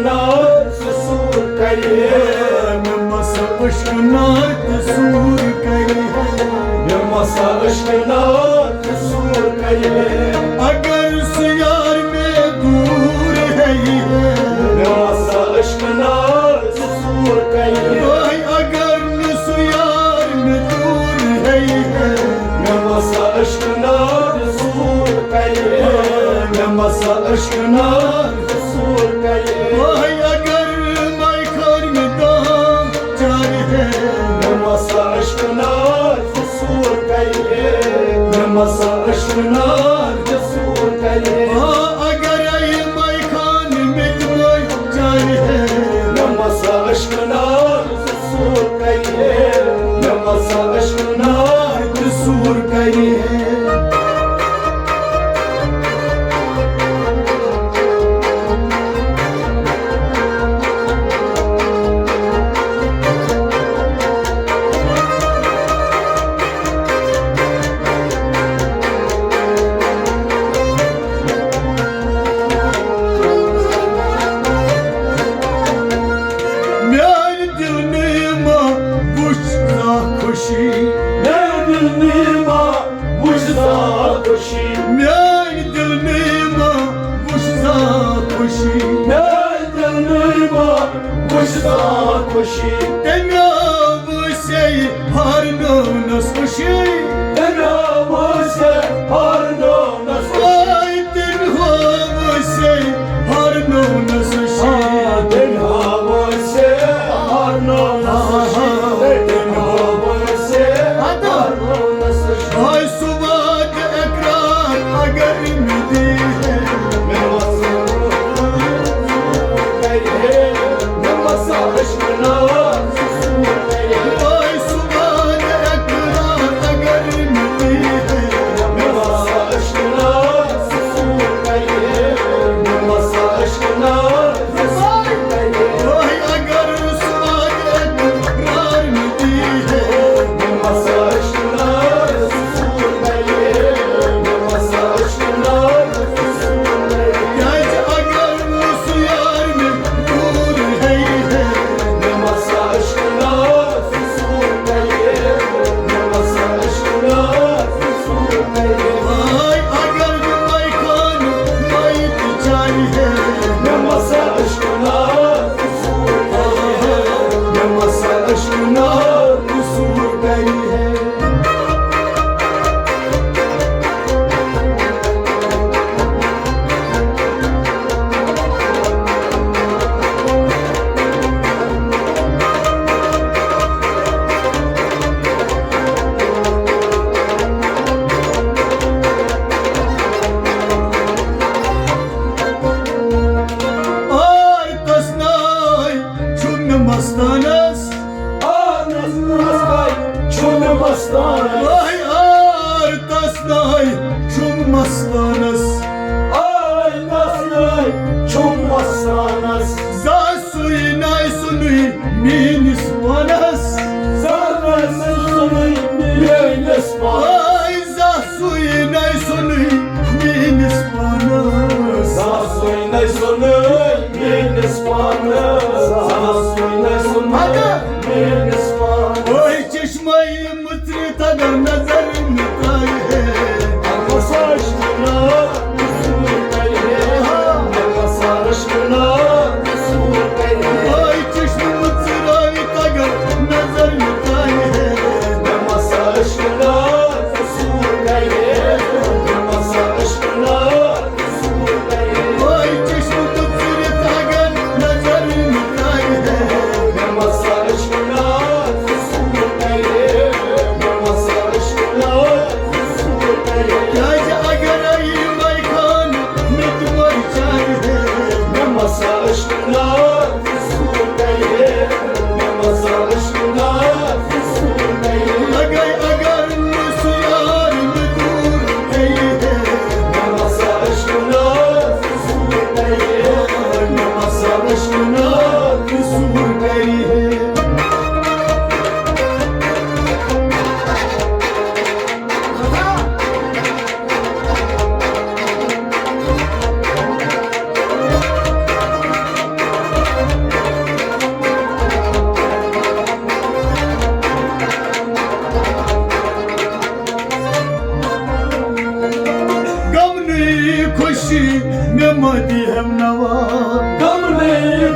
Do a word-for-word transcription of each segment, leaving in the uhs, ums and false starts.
نار تہٕ سوٗر کرِ۔ مےٚ مسا عشق نار تہٕ سوٗر کرِ۔ مےٚ مسا عشق نار تہٕ سوٗر کرِ۔ اگر سُہ یار مےٚ دوٗر ہیٚیہِ۔ مےٚ مسا عشق نار تہٕ سوٗر کرِ۔ وٲے اگر نہٕ سُہ یار مےٚ دوٗر ہیٚیہِ۔ مےٚ مسا عشق نار تہٕ سوٗر کرِ۔ مےٚ مسا عشق نار تہٕ سوٗر کرِ۔ وٲے اگر مے خٲر مےٚ دام چارِ ہے۔ مےٚ مسا عشق نار تہٕ سوٗر کرِ۔ مےٚ مسا عشق نار تہٕ سوٗر کرِ۔ آ، اگر اے مے خان مےٚ تہِ مے چارِ ہے۔ مےٚ مسا عشق نار تہٕ سوٗر کرِ۔ مےٚ مسا عشق نار تہٕ سوٗر کرِ ہے۔ میانہِ دِلہٕ ما وٕچھ زانٛہہ خوشی۔ میانہِ دِلہٕ ما وٕچھ زانٛہہ خوشی۔ میانہِ دِلہٕ ما وٕچھ زانٛہہ خوشی۔ میانہِ دِلہٕ ما وٕچھ زانٛہہ خوشی۔ تٔمۍ آو سے ہارنٲونس خوشی۔ تٔمۍ آو سے ہارنٲونس خوشی۔ آے تٔمۍ ہٲو سے ہارنٲونس خوشی۔ آ، تٔمۍ ہٲو سے ہارنٲونس خوشی۔ آ، تٔمۍ ہٲو سے ہارنٲونس خوشی۔ آے سُہ وعدٕ اقرار اگر مےٚ دی ہے۔ مےٚ وَسُن کرِ ہے۔ مےٚ وَسا عشق نار۔ آر تسناے چھُ مےٚ مستانس۔ آر تسناے چھُ مےٚ مستانس۔ آے آر تسناے چھُ مستانس۔ آر تسناے چھُ مستانس۔ زانٛہہ سُے ناے سُنُے میٲنِس پانس۔ زانٛہہ سُے ناے سُنُے میٲنِس پانس۔ آے زانٛہہ سُے ناے سُنُے میٲنِس پانس۔ زانٛہہ سُے ناے سُنُے میٲنِس پانس۔ زانٛہہ سُے ناے سُنُے میٲنِس پانس۔ آے چشمے مُژرِ تگن نظر مِٹاے ہے۔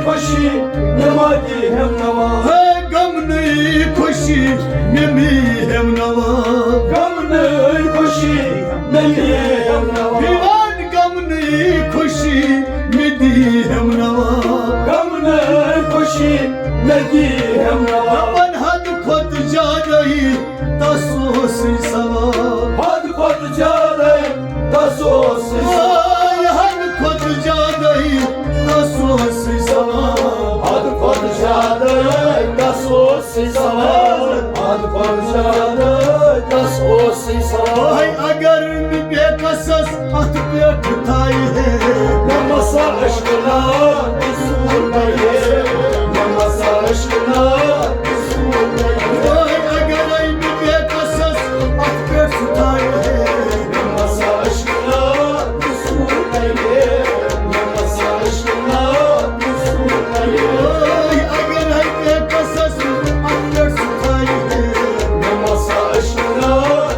خوشی مےٚ ما دی ہٮ۪م نوا۔ ہے غم نٔے خوشی مےٚ می ہٮ۪م نوا۔ غم نٔے خوشی مےٚ دی ہٮ۪م نوا۔ میون غم نٔے خوشی مےٚ دی ہٮ۪م نوا۔ غم نٔے خوشی مےٚ دی ہٮ۪م نوا۔ دپان حد کھۄتہٕ زیادٕ تس اوسُے ثواب۔ حد کھۄتہٕ زیادَے تس اوسُے ثواب۔ آے حد کھۄتہٕ زیادَے تس اوسُے ثواب۔ حد کھۄتہٕ زیادَے تس اوسُے ثواب۔ حد کھۄتہٕ زیادَے تس اوسُے ثواب۔ آے اگر نہٕ بے کسس اتھ پٮ۪ٹھ تھایہِ ہے۔ مےٚ مسا عشقہٕ نار قصوٗر گٔیے۔ مےٚ مسا عشقہٕ نار قصوٗر گٔیے۔ اگرے نہٕ بے کسس اتھ پٮ۪ٹھ سُہ تھایہِ ہے۔ مےٚ مسا عشقہٕ نار قصوٗر گٔیے۔ مےٚ مسا عشقہٕ نار قصوٗر گٔیے۔ اگرے بے کسس اتھ پٮ۪ٹھ سُہ تھایہِ ہے۔ مےٚ مسا عشقہٕ نار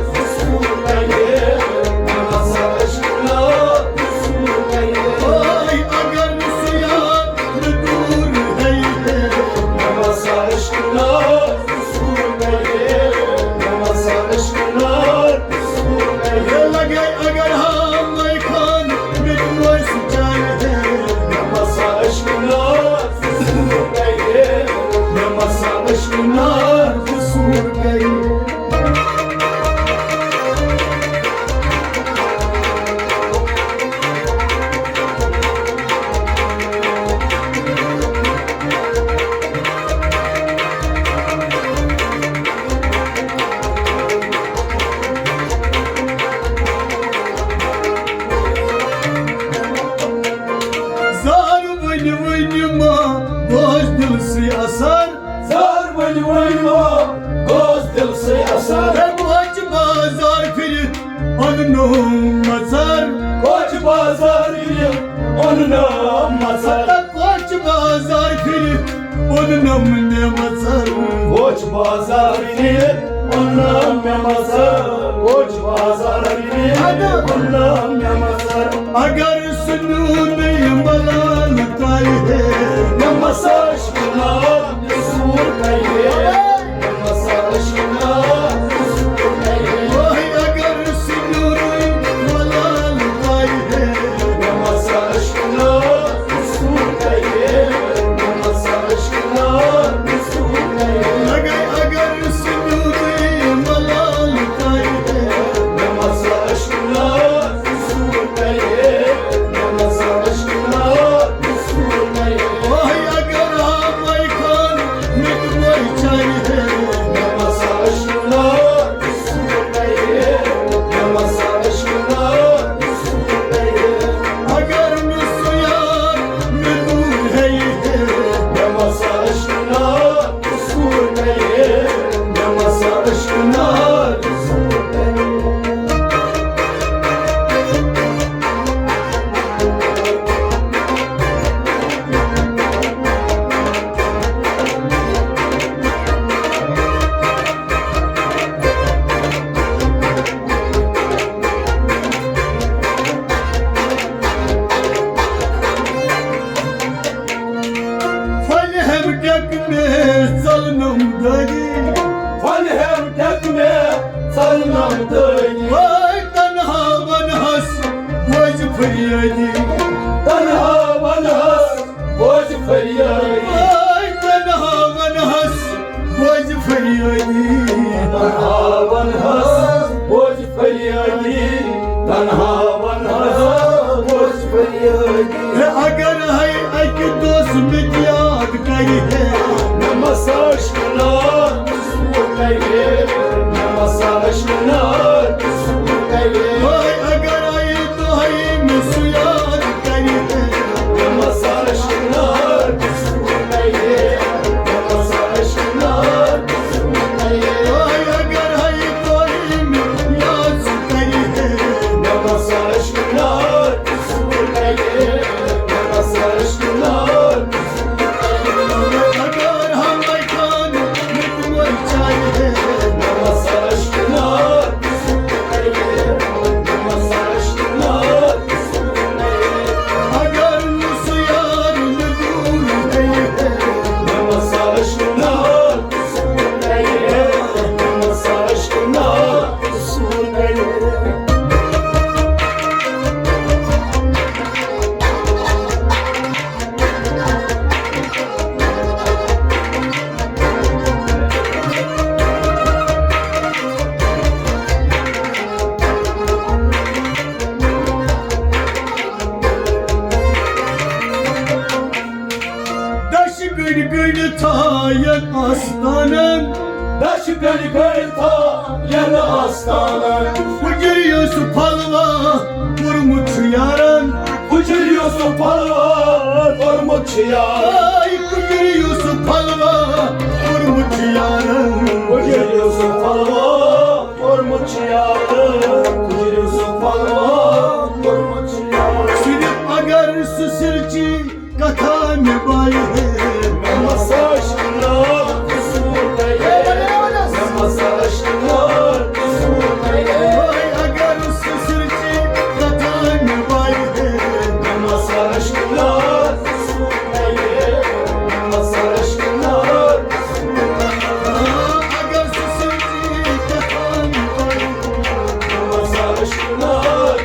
زار ؤنۍ ؤنۍ ما گوس دِلسٕے اثر۔ زار ؤنۍ ؤنۍ ما گوس دِلسٕے اثر۔ ہے کوچہِ بازار پھِرِتھ اوٚننم مَژَر۔ کوچہِ بازار پھِرِتھ اوٚننم مَژَر۔ ہے کوچہِ بازار پھِرِتھ اوٚننم مےٚ مَژَر۔ کوچہِ بازار پھِرِتھ اوٚننم مےٚ مَژَر۔ کوچہِ بازار پھِرِتھ اوٚننم مےٚ مَژَر۔ اگر سُہ نیوٗنٕے ملال ترٛایہِ ہے۔ مےٚ مسا عشقہٕ نار قصوٗر گٔیے۔ مےٚ مسا عشقہٕ نار قصوٗر گٔیے۔ وٲے اگر سُہ نیوٗنٕے ملال ترٛایہِ ہے۔ مےٚ مسا عشقہٕ نار قصوٗر گٔیے۔ مےٚ مسا عشقہٕ نار قصوٗر گٔیے۔ لگے اگر سُہ نیوٗنٕے ملال ترٛایہِ ہے۔ مےٚ مسا عشقہٕ نار پھلہِ ہٮ۪مہٕ ٹٮ۪کہٕ مےٚ ژَلنَم دٲری۔ پھلہِ ہٮ۪مہٕ ٹٮ۪کہٕ مےٚ ژَلنَم دٲری۔ وٲے تنہا وَنہَس بوزِ فریٲدی۔ تنہا وَنہَس بوزِ فریٲدی۔ وٲے تنہا وَنہَس بوزِ فریٲدی۔ تنہا وَنہَس بوزِ فریٲدی، تنہا وَنہَس بوزِ فریٲدی۔ ہے اگر ہے اَکہِ دۄہ سُہ مےٚ تہِ یاد کَرِ ہے۔ مےٚ مسا عشقہٕ نار قصوٗر گٔیے۔ مےٚ مسا عشقہٕ نار قصوٗر گٔیے۔ ہے اگر ہے دۄہے مےٚ سُہ یاد کَرِ ہے۔ مےٚ مسا عشقہٕ نار قصوٗر گٔیے۔ مےٚ مسا عشقہٕ نار قصوٗر گٔیے۔ ہے اگر ہے دۄہے مےٚ یاد سُہ کَرِ ہے۔ مےٚ مسا گٔڑۍ گٔڑۍ تھاین آستانن۔ دَچھِ گٔڑۍ گٔڑۍ تھاین آستانن۔ کُجر یوسف حلوا کوٚرمُت چھُ یارن۔ کُجر یوسف حلوا کوٚرمُت چھُ یارن۔ آے کُجر یوسف حلوا کوٚرمُت چھُ یارن۔ کُجر یوسف حلوا کوٚرمُت چھُ یارن۔ کُجر یوسف حلوا کوٚرمُت چھُ یارن۔ صرف اگر سُہ سِرچی کتھا نبھائی ہے۔ مےٚ مسا عشقہٕ ناو قصوٗر تۄہہِ۔ مےٚ مسا عشقہٕ ناو قصوٗر تۄہہِ۔ اگر سُہ سِرچی کتھا نبھائی ہے۔ مےٚ مسا عشقہٕ ناو قصوٗر تۄہہِ۔ مےٚ مسا عشقہٕ ناو قصوٗر تۄہہِ۔ اگر سُہ سِرچی کتھا نبھائی ہے۔ مےٚ مسا عشقہٕ ناو